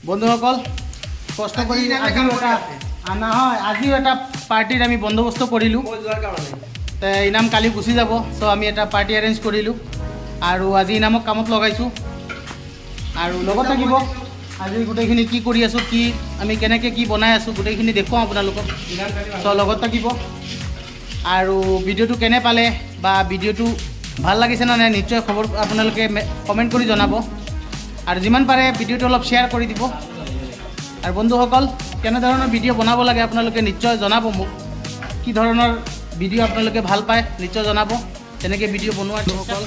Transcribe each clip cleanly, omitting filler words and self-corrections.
বন্ধুসকল, কষ্ট কৰি আজিও এটা নহয়, আজিও এটা পাৰ্টিৰ আমি বন্দোবস্ত কৰিলোঁ। তে ইনাম কালি গুচি যাব। চ' আমি এটা পাৰ্টি এৰেঞ্জ কৰিলোঁ আৰু আজি ইনামক কামত লগাইছোঁ আৰু লগত থাকিব। আজি গোটেইখিনি কি কৰি আছোঁ, কি আমি কেনেকৈ কি বনাই আছোঁ, গোটেইখিনি দেখুৱাওঁ আপোনালোকক। চ' লগত থাকিব আৰু ভিডিঅ'টো কেনে পালে বা ভিডিঅ'টো ভাল লাগিছে নে নাই, নিশ্চয় খবৰ আপোনালোকে কমেণ্ট কৰি জনাব আৰু যিমান পাৰে ভিডিঅ'টো অলপ শ্বেয়াৰ কৰি দিব। আৰু বন্ধুসকল, কেনেধৰণৰ ভিডিঅ' বনাব লাগে আপোনালোকে নিশ্চয় জনাব মোক। কি ধৰণৰ ভিডিঅ' আপোনালোকে ভাল পায় নিশ্চয় জনাব, তেনেকৈ ভিডিঅ' বনোৱাৰ। সকল,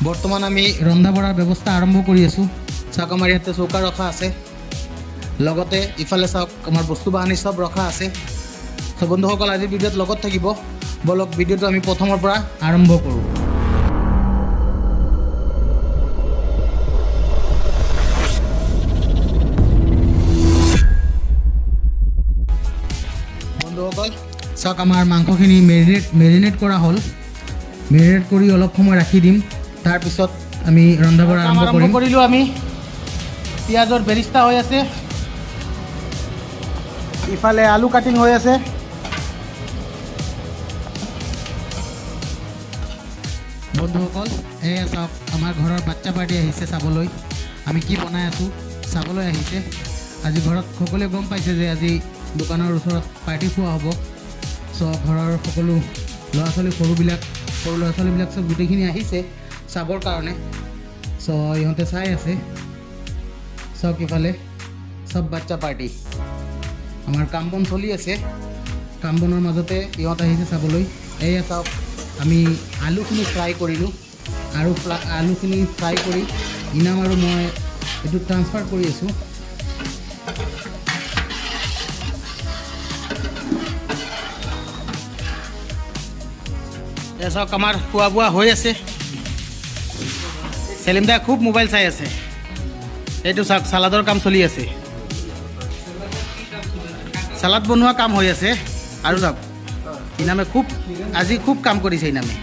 বৰ্তমান আমি ৰন্ধা বঢ়াৰ ব্যৱস্থা আৰম্ভ কৰি আছোঁ। চাওক, আমাৰ ইয়াতে চৌকা ৰখা আছে, লগতে ইফালে চাওক আমাৰ বস্তু বাহানি চব ৰখা আছে। চ' বন্ধুসকল, আজিৰ ভিডিঅ'ত লগত থাকিব। ব'লক, ভিডিঅ'টো আমি প্ৰথমৰ পৰা আৰম্ভ কৰোঁ। বন্ধুসকল, চাওক, আমাৰ মাংসখিনি মেৰিনেট কৰা হ'ল। মেৰিনেট কৰি অলপ সময় ৰাখি দিম, তাৰপিছত আমি ৰন্ধা বঢ়া আৰম্ভ কৰিম। কৰিলোঁ আমি। পিঁয়াজৰ বেৰিষ্টা হৈ আছে, ইফালে আলু কাটিং হৈ আছে। বন্ধুসকল, এয়া চাওক, আমাৰ ঘৰৰ বাচ্চা পাৰ্টি আহিছে চাবলৈ। আমি কি বনাই আছোঁ চাবলৈ আহিছে। আজি ঘৰত সকলোৱে গম পাইছে যে আজি দোকানৰ ওচৰত পাৰ্টি খোৱা হ'ব। চ' ঘৰৰ সকলো ল'ৰা ছোৱালী, সৰুবিলাক, সৰু ল'ৰা ছোৱালীবিলাক চব গোটেইখিনি আহিছে চাবৰ কাৰণে। চ' ইহঁতে চাই আছে। চাওক, ইফালে চব বাচ্চা পাৰ্টি। আমাৰ কাম বন চলি আছে, কাম বনৰ মাজতে ইহঁত আহিছে চাবলৈ। এয়া চাওক, আমি আলুখিনি ফ্ৰাই কৰিলোঁ আৰু আলুখিনি ফ্ৰাই কৰি ইনাম আৰু মই এইটো ট্ৰান্সফাৰ কৰি আছোঁ। এয়া চাওক, আমাৰ খোৱা বোৱা হৈ আছে। চেলিম দাই খুব মোবাইল চাই আছে। এইটো চাওক, চালাদৰ কাম চলি আছে, চালাদ বনোৱা কাম হৈ আছে। আৰু চাওক, ইনামে খুব আজি খুব কাম কৰিছে ইনামে।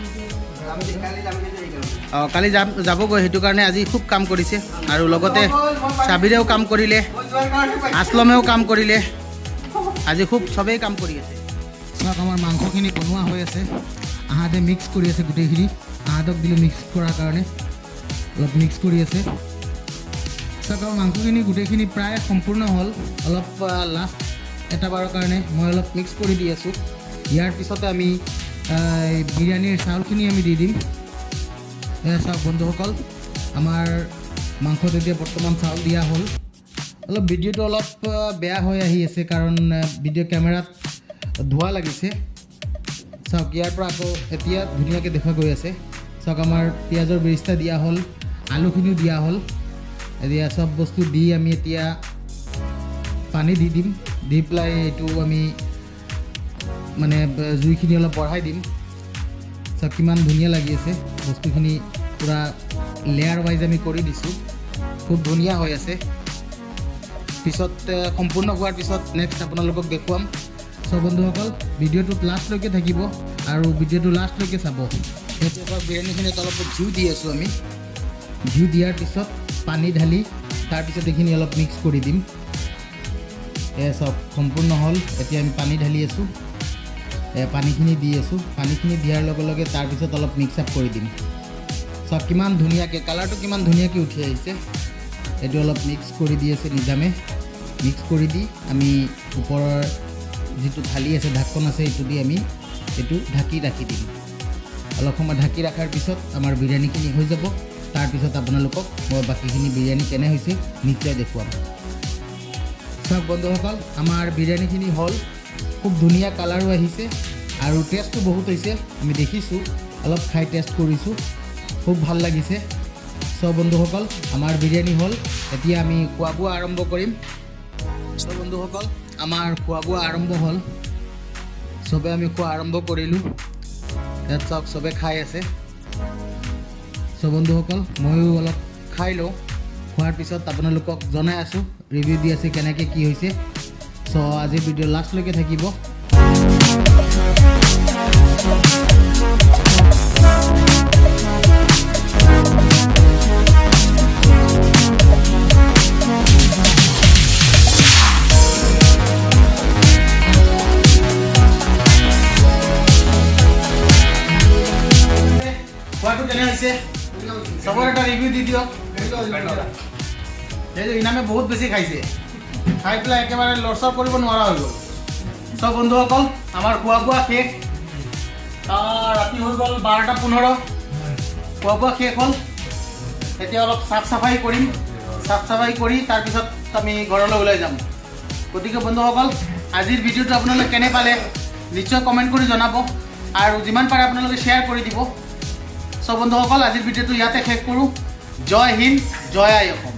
অঁ, কালি যাম যাবগৈ, সেইটো কাৰণে আজি খুব কাম কৰিছে। আৰু লগতে চাবিৰেও কাম কৰিলে, আছলমেও কাম কৰিলে। আজি খুব চবেই কাম কৰি আছে। চাওক, আমাৰ মাংসখিনি বনোৱা হৈ আছে। আহাদে মিক্স কৰি আছে গোটেইখিনি। আহাদক দিলোঁ মিক্স কৰাৰ কাৰণে, অলপ মিক্স কৰি আছে। চাওক, আমাৰ মাংসখিনি গোটেইখিনি প্ৰায় সম্পূৰ্ণ হ'ল। অলপ লাষ্ট এটা বাৰৰ কাৰণে মই অলপ মিক্স কৰি দি আছোঁ। ইয়াৰ পিছতে আমি এই বিৰিয়ানীৰ চাউলখিনি আমি দি দিম। এয়া চাওক বন্ধুসকল, আমাৰ মাংসত এতিয়া বৰ্তমান চাউল দিয়া হ'ল। অলপ ভিডিঅ'টো অলপ বেয়া হৈ আহি আছে, কাৰণ ভিডিঅ' কেমেৰাত ধোঁৱা লাগিছে। চাওক, ইয়াৰ পৰা আকৌ এতিয়া ধুনীয়াকৈ দেখা গৈ আছে। চাওক, আমাৰ পিঁয়াজৰ বেৰিষ্টা দিয়া হ'ল, আলুখিনিও দিয়া হ'ল। এতিয়া চব বস্তু দি আমি এতিয়া পানী দি দিম। দি পেলাই এইটো আমি মানে জুইখিনি অলপ বঢ়াই দিম। চাওক, কিমান ধুনীয়া লাগি আছে বস্তুখিনি। পূৰা লেয়াৰ ৱাইজ আমি কৰি দিছোঁ, খুব ধুনীয়া হৈ আছে। পিছত সম্পূৰ্ণ হোৱাৰ পিছত নেক্সট আপোনালোকক দেখুৱাম। চ' বন্ধুসকল, ভিডিঅ'টোত লাষ্টলৈকে থাকিব আৰু ভিডিঅ'টো লাষ্টলৈকে চাব। এতিয়া চাওক, বিৰিয়ানীখিনিত অলপ ঘিউ দি আছোঁ আমি। ঘিউ দিয়াৰ পিছত পানী ঢালি তাৰপিছত এইখিনি অলপ মিক্স কৰি দিম। এয়া চাওক, সম্পূৰ্ণ হ'ল। এতিয়া আমি পানী ঢালি আছোঁ। এয়া পানীখিনি দি আছোঁ। পানীখিনি দিয়াৰ লগে লগে তাৰপিছত অলপ মিক্স আপ কৰি দিম। চাওক, কিমান ধুনীয়াকৈ কালাৰটো কিমান ধুনীয়াকৈ উঠি আহিছে। এইটো অলপ মিক্স কৰি দি আছে নিজামে। মিক্স কৰি দি আমি ওপৰৰ যিটো থালি আছে, ঢাকন আছে, এইটো দি আমি এইটো ঢাকি ৰাখি দিম। অলপ সময় ঢাকি ৰখাৰ পিছত আমাৰ বিৰিয়ানীখিনি হৈ যাব। তাৰপিছত আপোনালোকক মই বাকীখিনি বিৰিয়ানী কেনে হৈছে নিশ্চয় দেখুৱাম। চাওক বন্ধুসকল, আমাৰ বিৰিয়ানীখিনি হ'ল। খুব ধুনীয়া কালাৰো আহিছে আৰু টেষ্টটো বহুত হৈছে। আমি দেখিছোঁ, অলপ খাই টেষ্ট কৰিছোঁ, খুব ভাল লাগিছে। চ' বন্ধুসকল, আমাৰ বিৰিয়ানী হ'ল। এতিয়া আমি খোৱা বোৱা আৰম্ভ কৰিম। চ' বন্ধুসকল, আমাৰ খোৱা বোৱা আৰম্ভ হ'ল। চবে আমি খোৱা আৰম্ভ কৰিলোঁ। ইয়াত চাওক, চবে খাই আছে। চ' বন্ধুসকল, ময়ো অলপ খাই লওঁ। খোৱাৰ পিছত আপোনালোকক জনাই আছোঁ, ৰিভিউ দি আছোঁ কেনেকৈ কি হৈছে। চ' আজিৰ ভিডিঅ' লাষ্টলৈকে থাকিব। চবৰ এটা ৰিভিউ দি দিয়ক। এই যে ইনামে বহুত বেছি খাইছে, খাই পেলাই একেবাৰে লৰচৰ কৰিব নোৱাৰা হৈ গ'ল। চব বন্ধুসকল, আমাৰ খোৱা বোৱা শেষ। ৰাতি হৈ গ'ল 12টা 15। খোৱা বোৱা শেষ হ'ল। এতিয়া অলপ চাফ চাফাই কৰিম। চাফ চাফাই কৰি তাৰপিছত আমি ঘৰলৈ ওলাই যাম। গতিকে বন্ধুসকল, আজিৰ ভিডিঅ'টো আপোনালোকে কেনে পালে নিশ্চয় কমেণ্ট কৰি জনাব আৰু যিমান পাৰে আপোনালোকে শ্বেয়াৰ কৰি দিব। চ' বন্ধুসকল, আজিৰ ভিডিঅ'টো ইয়াতে শেষ কৰোঁ। জয় হিন্দ, জয় আই অসম।